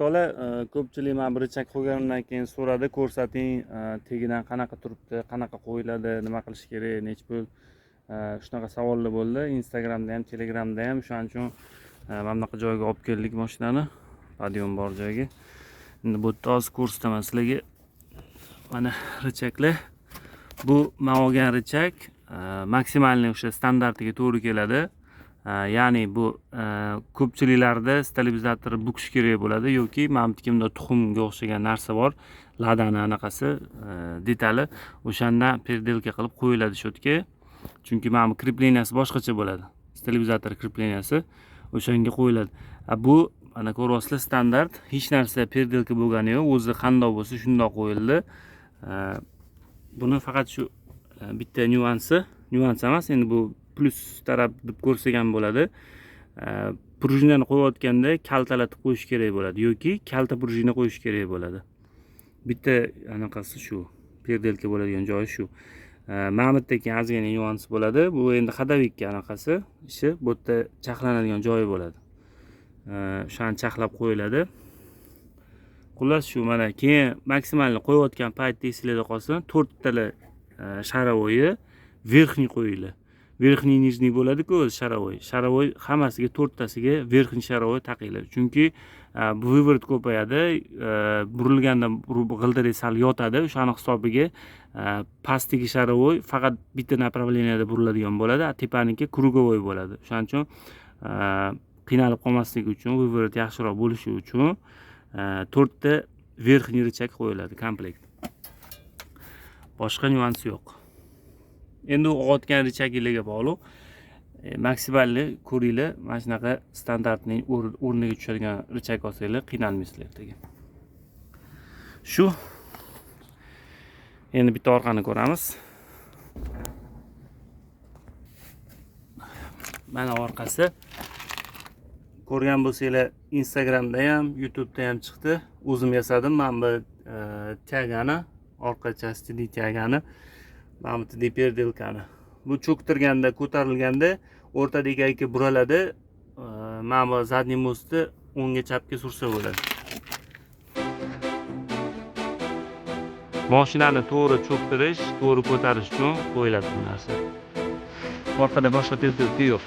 O'rtoqlar, ko'pchilik mana bir рычаг qo'yganimdan keyin so'radi, ko'rsating, tegidan qanaqa turibdi, qanaqa qo'yiladi, nima qilish kerak, nechi pul, shunaqa savollar bo'ldi. Instagramda ham, Telegramda ham. Shuning uchun mana bunaqa joyga olib keldik mashinani, подъем bor joyga. Endi bu yerda hozir ko'rsataman sizlarga. Mana рычаг lar. Bu men olgan рычаг максимальный o'sha standartiga to'g'ri keladi. Ya'ni bu ko'pchiliklarda stabilizator bukish kerak bo'ladi yoki mana bu yerda tuxumga o'xshagan narsa bor, Ladani anaqasi, detali, o'shandan переделка qilib qo'yiladi shu yerga. Chunki mana bu крепления si boshqacha bo'ladi. Stabilizator крепления si o'shanga qo'yiladi. Bu mana ko'ryapsizlar, standart, hech narsa переделка bo'lgani yo'q, o'zi qandoq bo'lsa shundoq qo'yildi. Buni faqat shu bitta nyuansi, nyuans emas, endi bu plyus taraf deb ko'rsak ham bo'ladi. Prujinani qo'yayotganda kaltalatib qo'yish kerak bo'ladi yoki kalta prujina qo'yish kerak bo'ladi. Bitta anaqasi shu, переделка bo'ladigan joyi shu. Mana bu yerda keyin ozgina nyuans bo'ladi. Bu endi ходовик ka anaqasi ishi, bu yerda charxlanadigan joyi bo'ladi. O'shani charxlab qo'yiladi. Xullas shu mana keyin maksimalni qo'yayotgan paytda esinglarda qolsin, to'rttala шаровой i верхний qo'yinglar. Верхний, нижний bo'ladi-ku o'zi шаровой. Шаровой hammasiga, to'rttasiga верхний шаровой taqinglar. Chunki bu выворот ko'payadi, burilganda g'ildirak sal yotadi, o'shani hisobiga pastdagi шаровой faqat bitta направление da buriladigan bo'ladi, a tepaniki круговой bo'ladi. O'shaning uchun qiynalib qolmaslik uchun, выворот yaxshiroq bo'lishi uchun to'rtta верхний рычаг qo'yiladi komplekt. Boshqa nyuansi yo'q. Endi u og'ayotgan рычаг inglarga bog'liq. Maksimalni ko'ringlar, mana shunaqa standartning o'rniga tushadigan рычаг olsanglar qiynalmaysizlar ertaga. Shu. Endi bitta orqani ko'ramiz. Mana orqasi. Ko'rgan bo'lsanglar, Instagramda ham, YouTube'da ham chiqdi. O'zim yasadim mana bu тяга ni, orqa части тяга ni, mana bu переделка ni. Bu cho'ktirganda, ko'tarilganda o'rtadagi gayka buraladi. Mana bu задний мост ni o'ngga chapga sursa bo'ladi. Mashinani to'g'ri cho'ktirish, to'g'ri ko'tarish uchun qo'yiladi bu narsa. Orqada boshqa переделка yo'q.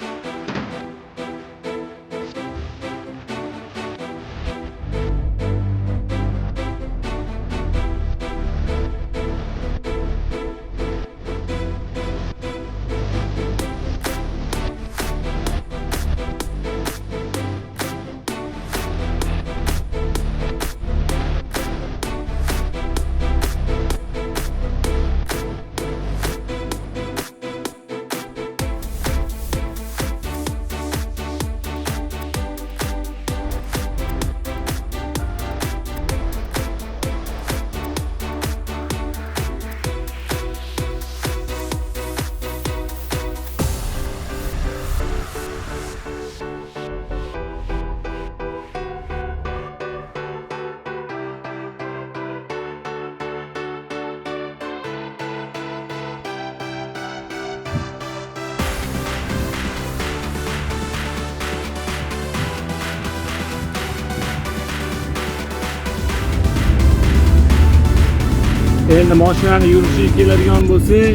Endi mashinani yurishiga keladigan bo'lsak,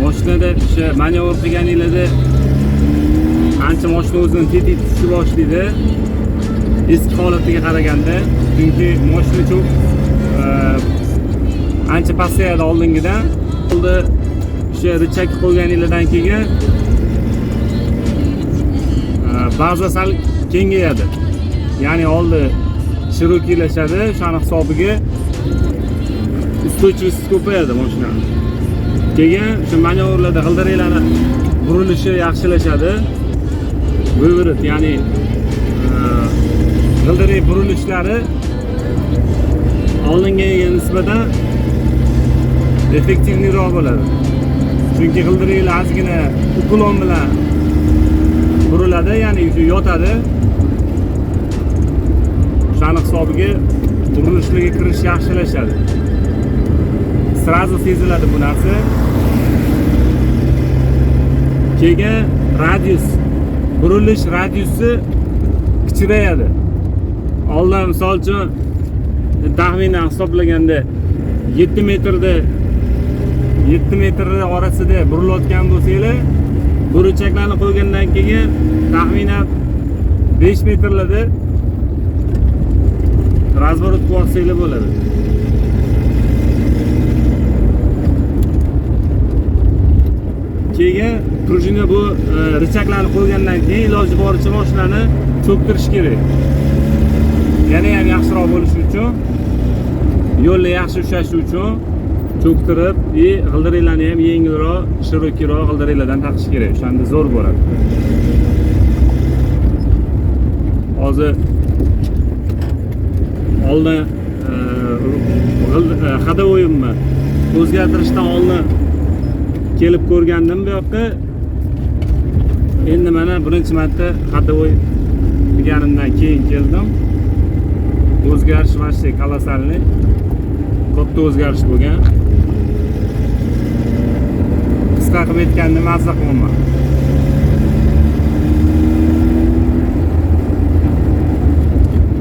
mashinada o'sha manyovr qilganinglarda ancha mashina o'zini tetik tutishni boshlaydi eski holatiga qaraganda, chunki mashina cho'k ancha pasayadi oldingidan. Oldi o'sha рычаг qo'yganinglardan keyin baza sal kengayadi, ya'ni oldi широкий lashadi, o'shani hisobiga устойчивость ko'payadi mashinani. Keyin o'sha manyovrlarda g'ildiraklarni burilishi yaxshilashadi. Выворот, ya'ni g'ildirak burilishlari oldingiga nisbatan эффективный roq bo'ladi. Chunki g'ildiraklar ozgina уклон bilan buriladi, ya'ni shu yotadi. O'shani hisobiga burilishlarga kirish yaxshilashadi. Сразу seziladi bu narsa. Keyin radius, burilish radiusi kichrayadi. Oldin misol uchun taxminan hisoblaganda 7 metrda 7 metrni orasida burilayotgan bo'lsanglar, bu richaklarni qo'ygandan keyin taxminan 5 metrlarda razворот qilib olsanglar bo'ladi. Keyin prujina bu richaklarni qo'ygandan keyin iloji boricha mashinani cho'ktirish kerak. Yana ham yaxshiroq bo'lishi uchun, yo'lni yaxshi ushlashi uchun cho'ktirib, g'ildiraklarni ham yengilroq, shirokiroq g'ildiraklardan taqish kerak. O'shanda zo'r bo'ladi. Hozir oldin ходовойimni o'zgartirishdan oldin kelib ko'rgandim bu yoqqa. Endi mana birinchi marta ходовой deganimdan keyin keldim. O'zgarish вообще колоссальный. Katta o'zgarish bo'lgan. Qisqa qilib aytganda mazza qilyapman.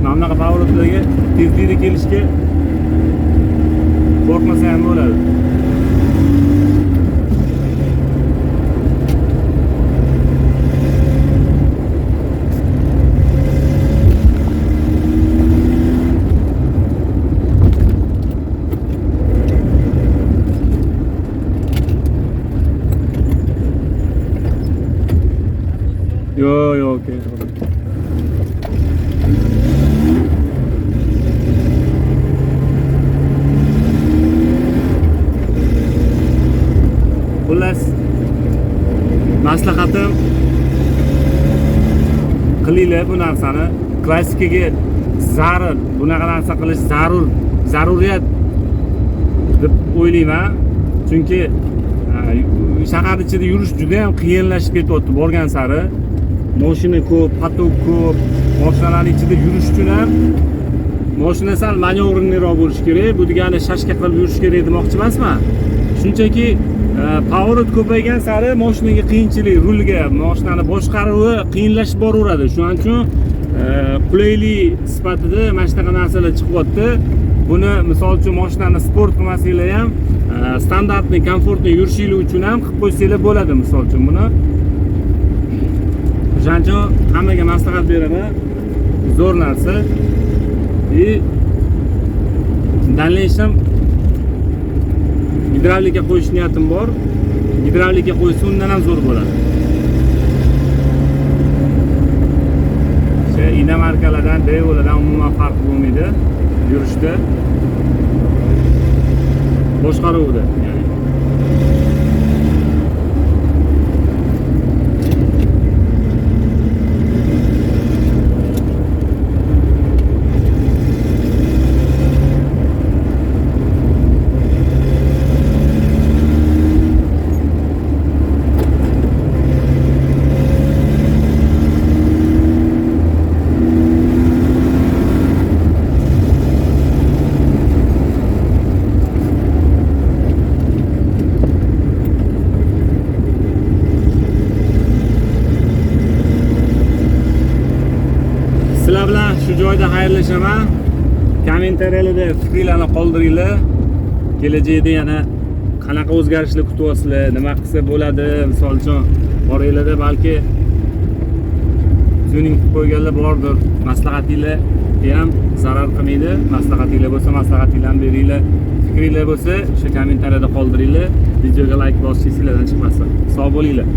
Mana bunaqa поворотlarga tezlikda kelishga qo'rqmasa ham bo'ladi. Yo, yo, okey. Xullas, maslahatim, qilinglar bu narsani. Klassikaga zarur, bunaqa narsa qilish zarur, zaruriyat deb o'ylayman. Chunki shahar ichida yurish juda ham qiyinlashib ketyapti borgan sari. Mashina ko'p, patok ko'p, mashinalarning ichida yurish uchun ham mashina sal manyovrliroq bo'lishi kerak. Bu degani shashka qilib yurish kerak demoqchi emasman. Shunchaki поворот ko'paygan sari mashinaga qiyinchilik, rulga, mashinani boshqaruvi qiyinlashib boraveradi. Shuning uchun qulaylik sifatida mana shunaqa narsalar chiqyapti. Buni misol uchun mashinani sport qilmasanglar ham standartni, komfortni yurishinglar uchun ham qilib qo'ysanglar bo'ladi misol uchun buni. O'shaning uchun hammaga maslahat beraman. Zo'r narsa. И дальнейшем gidravlika qo'yish niyatim bor. Gidravlika qo'ysa undan ham zo'r bo'ladi. O'sha inomarkalardan, Daewoo'lardan umuman farq bo'lmaydi yurishda, boshqaruvda, ya'ni. Sizlar bilan shu joyda xayrlashaman. Kommentariyalarda fikringlarni qoldiringlar. Kelajakda yana qanaqa o'zgarishlar kutyapsizlar, nima qilsa bo'ladi? Misol uchun, oranglarda balki tuning qilib qo'yganlar bordir. Maslahatinglar ham zarar qilmaydi. Maslahatinglar bo'lsa, maslahatinglarni beringlar. Fikringlar bo'lsa, o'sha kommentariyada qoldiringlar. Videoga like bosish esinglardan chiqmasin. Sog' bo'linglar.